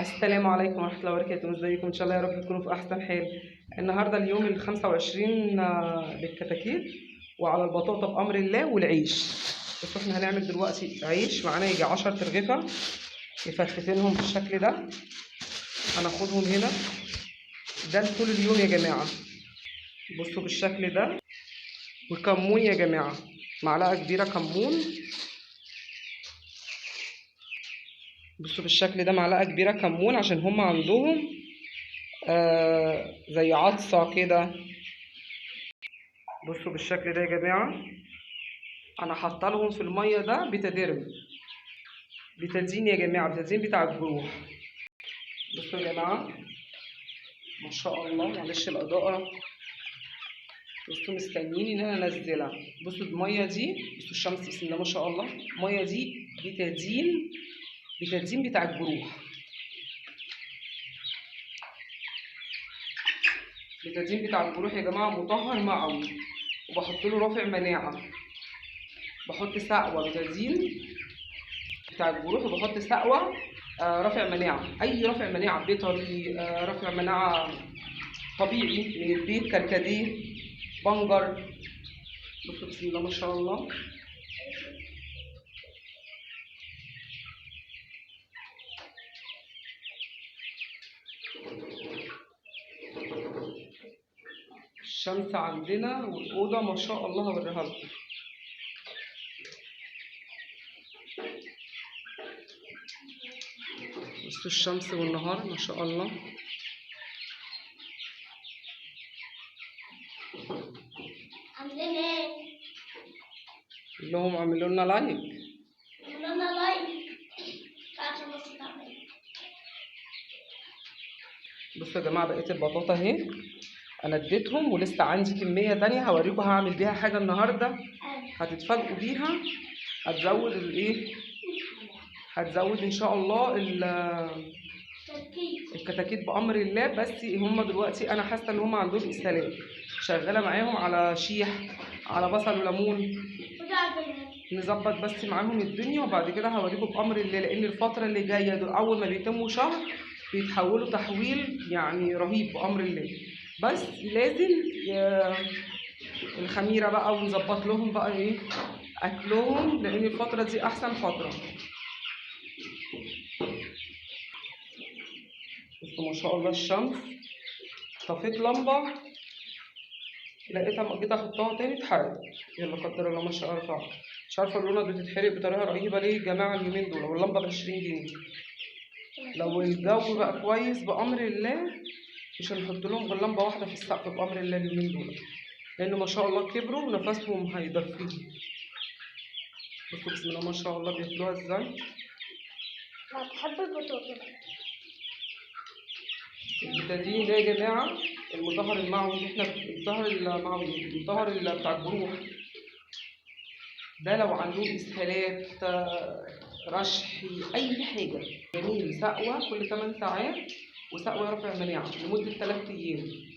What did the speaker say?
السلام عليكم ورحمة الله وبركاته. ازيكم؟ ان شاء الله يا رب تكونوا في احسن حال. النهارده اليوم ال 25 للكتاكيت وعلى البطاطا بامر الله والعيش. بس احنا هنعمل دلوقتي عيش، معانا يجي 10 ترغيفه مفتفتينهم بالشكل ده، هناخدهم هنا ده طول اليوم يا جماعة. بصوا بالشكل ده. وكمون يا جماعة، معلقه كبيرة كمون. بصوا بالشكل ده، معلقه كبيرة كمون عشان هم عندهم زي عطسة كده. بصوا بالشكل ده يا جماعة، انا حاطه لهم في المية ده بيتاديرم، بيتادين يا جماعة، بيتادين بتاع الجروح. بصوا يا جماعة ما شاء الله، معلش الاضاءة، بصوا مستنيين ان انا انزلها. بصوا المية دي، بصوا الشمس بسم الله ما شاء الله، المية دي بيتادين، بيتادين بتاع الجروح، بيتادين بتاع الجروح يا جماعة، مطهر معوي، وبحط له رافع مناعة، بحط سقوه بيتادين بتاع الجروح، وبحط سقوه رافع مناعة، اي رافع مناعة بيطري، رافع مناعة طبيعي من البيت، كركديه، بنجر. بصوا بسم الله ما شاء الله. الشمس عندنا والأوضة ما شاء الله هوريها لكم. بصوا الشمس والنهار ما شاء الله. عاملين ايه؟ قول لهم اعملوا لنا like. اعملوا لنا like عشان بس تعمل. بصوا يا جماعة بقية البطاطا اهي، انا اديتهم ولسه عندي كمية تانية هوريكم هعمل بيها حاجة النهاردة هتتفاجئوا بيها. هتزود الايه؟ هتزود ان شاء الله الكتاكيت بامر الله. بس هم دلوقتي انا حاسه ان هم عندهم اسهالات، شغالة معاهم على شيح، على بصل وليمون، نظبط بس معاهم الدنيا، وبعد كده هوريكم بامر الله. لان الفترة اللي جاية دول اول ما بيتموا شهر بيتحولوا تحويل يعني رهيب بامر الله. بس لازم الخميره بقى، ونظبط لهم بقى ايه اكلهم، لان الفترة دي احسن فترة. بصوا ما شاء الله الشمس، طفيت لمبة لقيتها جيت احطها تاني اتحرقت، يلا قدر الله ما شاء الله فعل. مش عارفه اللونه بتتحرق بطريقة رهيبة ليه يا جماعة اليومين دول. واللمبه ب20 جنيه. لو الجو بقى كويس بامر الله مش هنحط لهم غير لمبة واحدة في السقف بامر الله اليومين دول، لانه ما شاء الله كبروا ونفسهم هيدفيهم. بصوا بسم الله ما شاء الله بياكلوها ازاي. انا بحب البطاطا. البتادين ده يا جماعة المطهر المعوي، احنا المطهر المعوي، المطهر بتاع الجروح ده، لو عندهم اسهالات، رشح، اي حاجة جميل. سقوه كل 8 ساعات، وسقوه رفع مناعة لمدة 3 ايام.